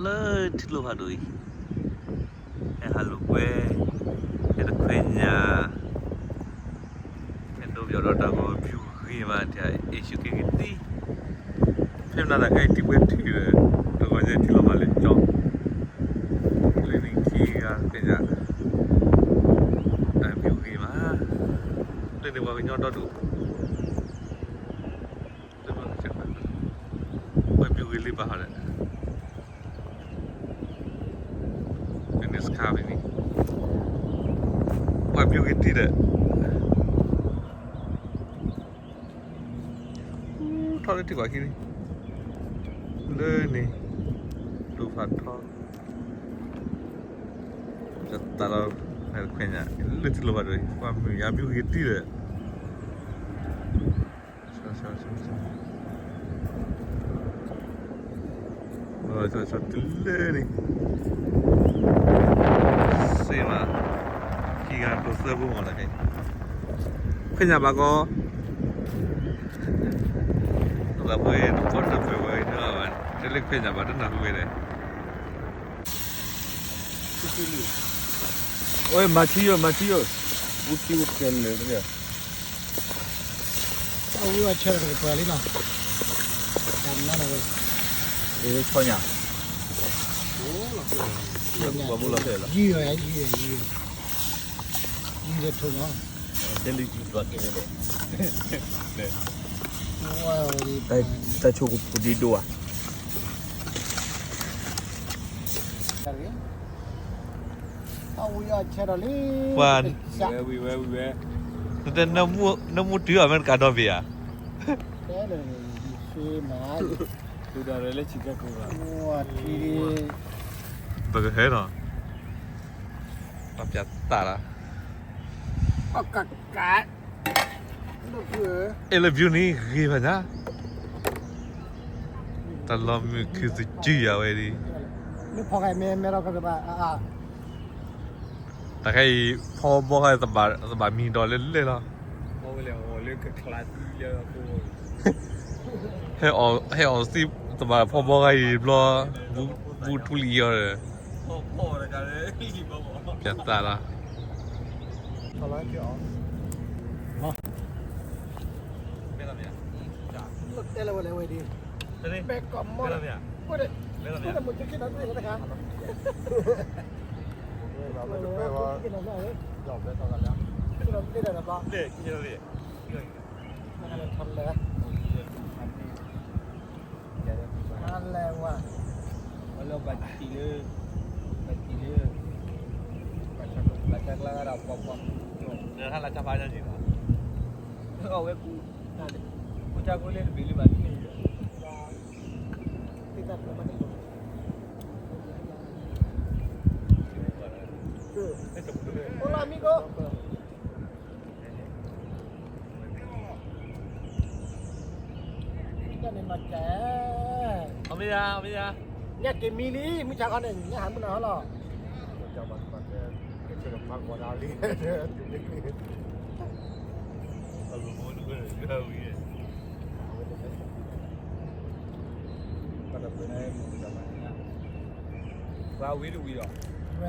လၢထံကျိဖးဒိၣ်အံၤ, ဟဲဟးလိာ်ကွဲ, ဟဲတခွဲညၣ်, ဟဲဒိပယီၤဒီးတၢ်ဂီၤ ပျူၤဂ့ၤမး တၢ်အ့ၣ်ဆူၣ်က့ၤက့ၤတံၢ်, ဖဲမနၤတၢ်ခဲအံၤ ထံၣ်ပှဲၤထံၣ်ဒီး တဂီၤညါထံၣ်လီၤမးလၢကၠီ, လၢန့ၣ်ခံဂၤခွဲညၣ်, ပျူၤဂ့ၤမး, လၢန့ၣ်ပှၤကညီဒီဒူၣ် ပှၤပျူၤဂ့ၤလံဘၣ်ဟီဒီး န့ၣ်စခါဖဲန့ၣ်, ပှၤပျူၤဂ့ၤတံၢ်ဒီး ထီၣ်လၢထံပှၤခံန့ၣ်, လၢန့ၣ် ဒိဖးထီ, တၢ်လီၤ, ခွဲညၣ် လၢထံလီၤဘၣ်ဒီး ပှၤမုၢ်ယါပျူၤဂ့ၤတံၢ်ဒီး ဆီဆီဆီတုၤလၢန့ၣ်, စ့မး, ခံဂၤဒိးသၢဘိမးလၢခဲ, ခွဲညၣ်ဘၣ်ကီ, လၢပှဲၤတပှဲၤတပှဲၤဝဲဒၣ်ဘၣ်, တလၢခွဲညၣ်ဘၣ်တနၢ်ဟူဝဲလဲၣ်. 喂，马奇友，马奇友，乌鸡乌鸡了这个。အဝဲအဆဲးတကပၤလံနီၤ, တၢ်မနုၤဝဲ, အေး ဆီညါ, ယံာ်ယံာ်ယံာ်ယံာ်, ယံာ်ဒီးထိၣ်နီၤ, တဲလံယံာ်ဘၣ်ကဲဝဲလဲၣ်, တၢ်ဆိကမိၣ်ဖိဒံဒိၣ်ဧါ. အဝဲအဆဲးဒီးလံ, ပှၤ, ဝဲဝဲဝဲဝဲ, နတနၢမူတုၤအမဲရကၤဒီဘ့ၣ်ဧါ, တဲလၢ, ယ့ၣ်မး, ပကဟဲနီၤ, ပျၢ်သၣ်လီၤ, အကကး အဲလၢပျူၤန့ၣ်ဂ့ၤဘၣ်ညါ, တၢ်လီၤမုၢ်ခုသကုၤယၤဝဲဒၣ်, မ့ၢ်ဖီၣ်ဂၤမဲမဲဒီးကဘၣ်အါအါ, တၢ်ခဲအံၤ ဖီဘီဂၤသဘၣ်မံၤဒီးလဲၣ်လဲၣ်လီၤ, ဟဲအီၣ်သံသဘၣ်ဖီဘီဂၤအံၤဘျီ, ဘူးထူလံအီၤဒီး ပျၢ်သၣ်လီၤ. လဲၣ်, လဲၣ်ဝဲ, ဝဲလၢဘၣ်တံၢ်လၢ, ဘၣ်တံၢ်လၢ, ဘၣ်တံၢ်လၢ, ဘၣ်တၢ်ကျါဒီးပှၤပှၤ, လၢဟါလၢတၢ်ဖးညါန့ၣ်လီၤ, အဝဲကူ, ကူတၢ်ကူလၢတဘ့ၣ်လၢဘၣ်တံၢ်လၢ, သ့ၣ်တၢ်ဖျိမးန့ၣ်, အိၣ်လီၤမံကိး မ့ၢ်ယါ, မ့ၢ်ယါ, ညၣ်က့ၤမံလံ မုၢ်ဆါခီန့ၣ် ညၣ်ဟးမုၢ်နၤဟီလီၤ. ပှၤဝံတဝံၤဒီး, ဝဲ, ဝဲ, မ့ၢ်စဲးကဘၣ်, အလၢ, မၤစဲးလီၤ, မၤလံ.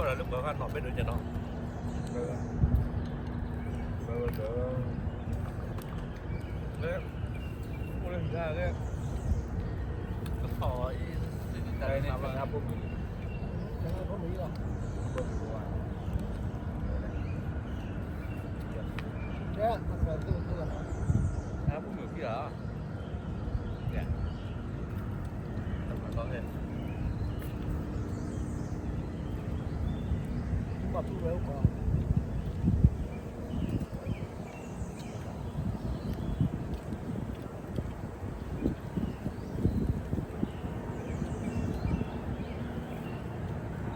နၢ်ပၢၢ်ဒီးလၢပှၤဂၤနီၢ်ဘဲဒိးကနီၤ, လၢ, လၢ, ကထီၣ်အံၤ, တၢ်န့ၣ်ဖိမုၣ်, ဖိမုၣ်လီၤ, ဖိမုၣ်လီၤ, ဖိမုၣ်ခံဂၤ, ယၤ. ဝဲအိၣ်ကီး ဝ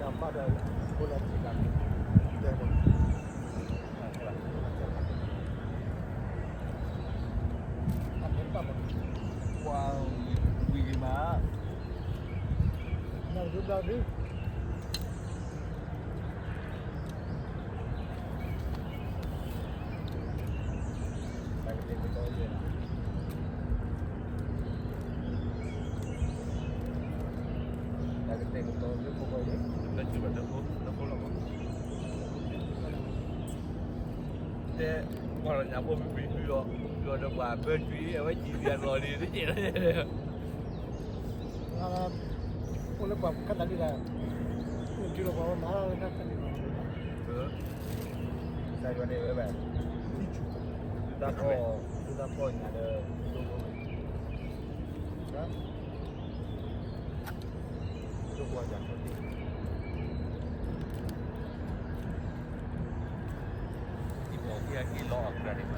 ံၤမး တၢ်ကတဲာ်ကတီၤယဲၢ်, တၢ်ကတဲာ်ကတီၤလၢဖိကီၢ်ယဲၢ်, လၢခံဘၣ်တၢ်ဖိတၢ်ဖိလီၤဘၣ်, တဲ ပှၤလီၤညါဖိမ့ၢ်ဖံဖုအီၤ, ဖံဖုအီၤဒီးပှၤဘၢကွံာ် အဝဲကံၤသံအလီၢ်န့ၣ် တကဲးလီၤ အိၣ်လၢပှၤကတၢၢ်ဒ်လဲၣ်, အိၣ်တုၤလီၤပှၤဝဲမၤလၢတၢ်တၢ်န့ၣ်လီၤ, ကစၢ်ယွၤန့ၣ်ဝဲဘၣ်, တၢ်ကီၢ်, တၢ်ကီၢ်ညါလၢ ဒိၣ်ဝါယၤခီၣ်သ့ၣ်, အံၤမ့ၢ်အံၤအက့ၤလီ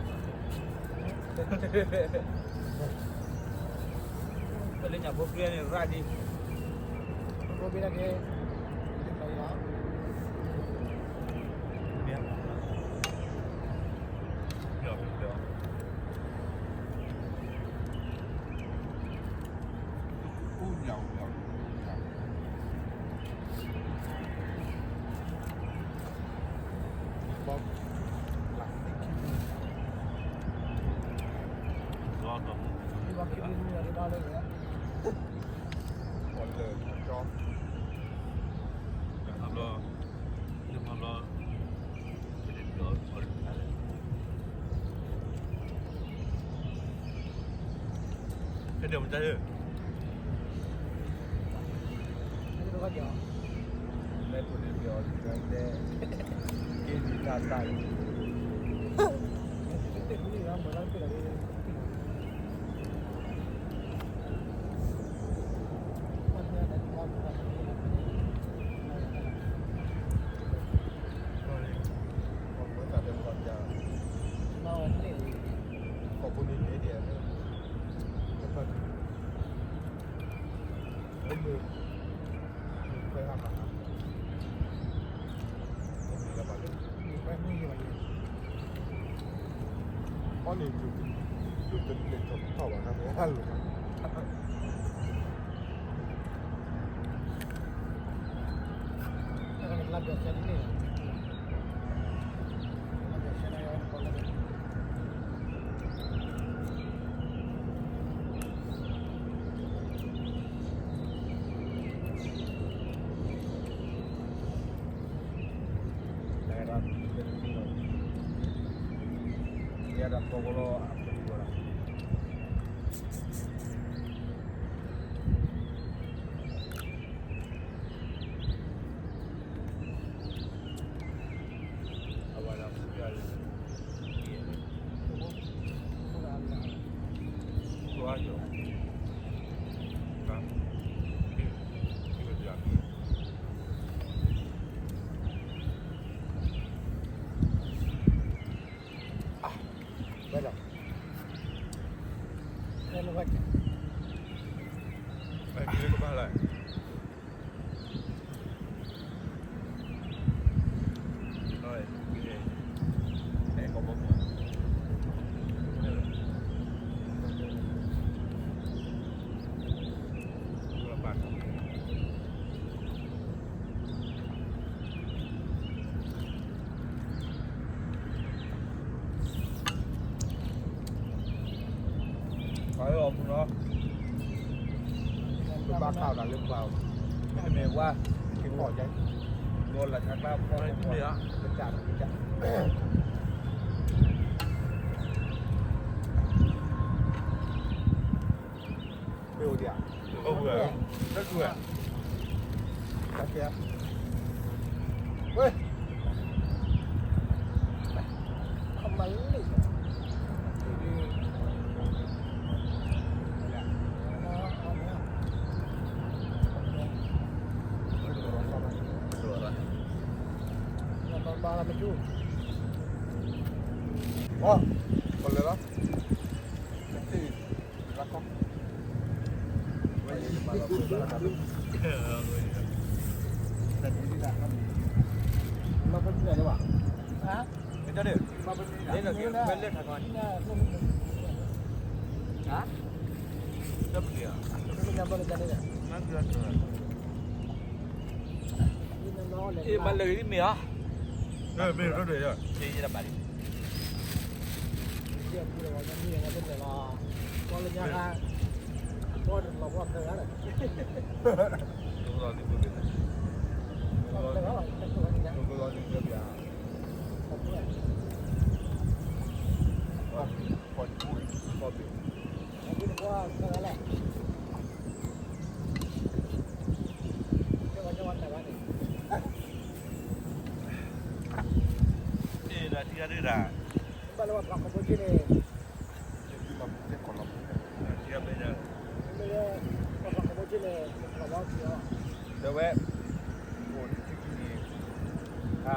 အကြၢးန့ၣ်မး, ပလၢညါဖိကြၢးန့ၣ်ရၣ်ဒံး, ဖိဘ့ၣ်တၢ်က့ၤ, ပျီပျီ ခဲဒိးမတၤ, လဲၤဖိန့ၣ်ပျီအီၤတဲ, က့ၤဒုးတၢ်တၢ်အံၤ, အန့ၣ် ယတလဲၤထီၣ်ဘၣ် တၢ်မ့ၢ်ဟဲလိာ်ဘၣ်. ပဘၣ်ခးလၢပှၤ, မ့တမ့ၢ်ဝါ, က့ၤဖီၣ်ယါ, ဒီးလၢဆါကျါဖီၣ်န့ၣ်ဖီၣ်, ပကးပကး မ့ၢ်အိၣ်ဒံးဧါ, တၢ်ကူၣ်ဧါ, တၢ်ကဲ, ဝဲ, ခမလ့ၣ် ဒ်, ဒ်, ဒ်, မ့ၢ်ကၠူၣ်, အီ, ကလဲၤလီၤ, လၢခီ, မ့ၢ်ပလဲၤထးခီ, ဟါ, တပလီၤ, မ့ၢ်လဲၤဂ့ၤမ့ၢ်ဧါ, မ့ၢ်တဒိၣ်, မ့ၢ်တဘၣ်လံ, ပီလၢညါ, ပီလၢလီၤပှီၢ်ဖဲဂၤဒီး, ဘၣ်လၢပှၤဖျါခီဖိက့ၢ်န့ၣ်, တဲဝဲ, အိၣ်တထံၣ်န့ၣ်, ခါ,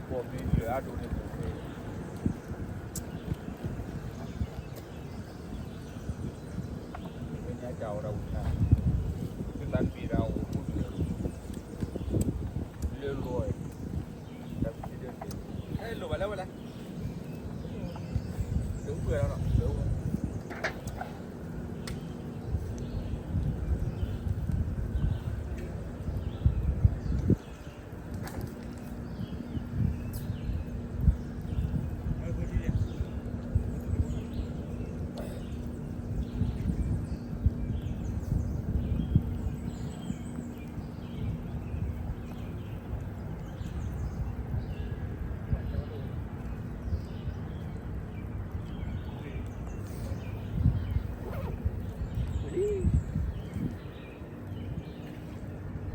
ပိာ်မ့ၢ်လၢအဒိၣ်န့ၣ်, မ့ၢ်ညါကၢ်ဝဲဒၣ်ဝံၤခါ, သုသးတဘ့ၣ်ဒၣ်အိၣ်မူတလၢာ်, လၢလီၤ, တၢ်ဖံးဒၢး, ဟဲလိာ်ဘၣ်လၢဝဲလဲၣ်, တအိၣ်လီၤ, တအိၣ်လီၤ.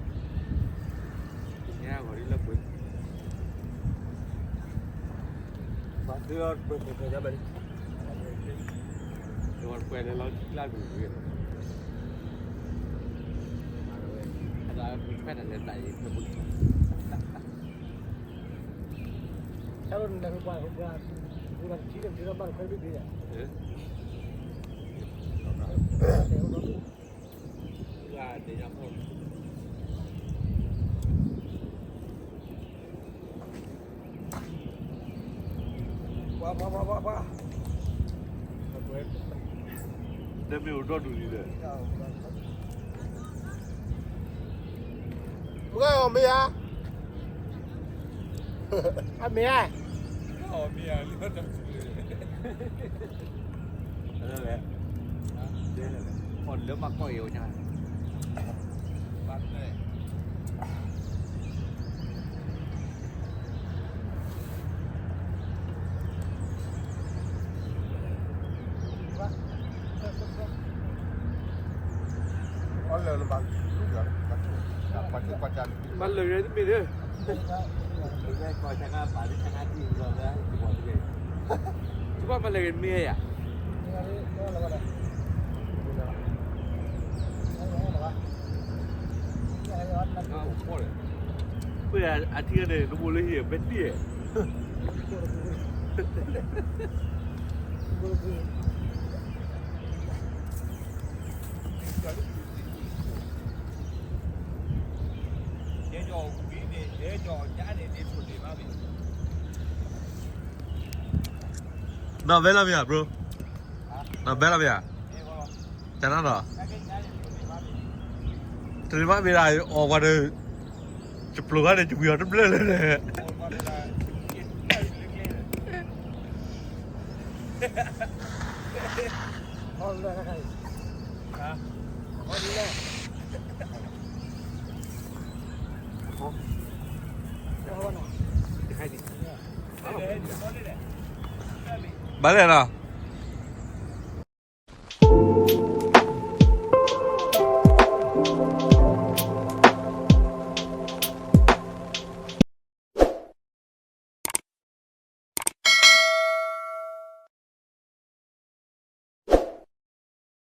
ညါဂီၤဒ်လၢပှဲၤ, ပှၤသ့ၣ်လီၤပှဲၤပှဲၤပှဲၤဒၣ်ဘၣ်လံ, ပှဲၤန့ၣ်လီၤလၢပှဲၤ, အဝဲ, အဝဲဖဲတၢ်လဲၤတၢ်အံၤဖဲပူၤ, တၢ်လၢနလဲၤပှၤပှၤ, ပူၤလီၤတထံၣ်န့ၣ် ပတဘၣ်တခွဲဘ့ၣ်ဘ့ၣ်, ပှၤ, ပှၤ, ပှၤ, ပှၤ, ပှၤ, တမ့ၢ်အိၣ်ဒီဒူၣ်လံဒီး, ပှၤအီၣ်မ့ၤဧါ, အမ့ၤဧါ, အီၣ်မ့ၤဧါ, လၢတၢ်ဆူၣ်လၢ, အီၣ်လၢမၤကီၢ်အံၤအိၣ်ညါ, ဘၣ်တၢ် အီၣ်လၢနဘၣ်, ဘၣ်လၢာ်တမ့ၢ်ဒီး, တဘၣ်မၤလၢာ်ဂ့ၤမ့ၢ်ဧါ, ပှၤအထံၣ်န့ၣ် နဘိလၢဟံၣ်ပဲတံၢ်ဧါ, နောက်ဘဲလီၤမ့ၢ်ဧါ bro, နောက်ဘဲလီၤမ့ၢ်ဧါ, တနီၤနီၤ, တရံးမးမ့ၢ်ဒၣ်အီၣ်ပှၤဒီး, ယပျိၤခါန့ၣ် ယဝံၤအီၤတဘျၢလၢန့ၣ် ဘၣ်လဲၣ်နီၤ.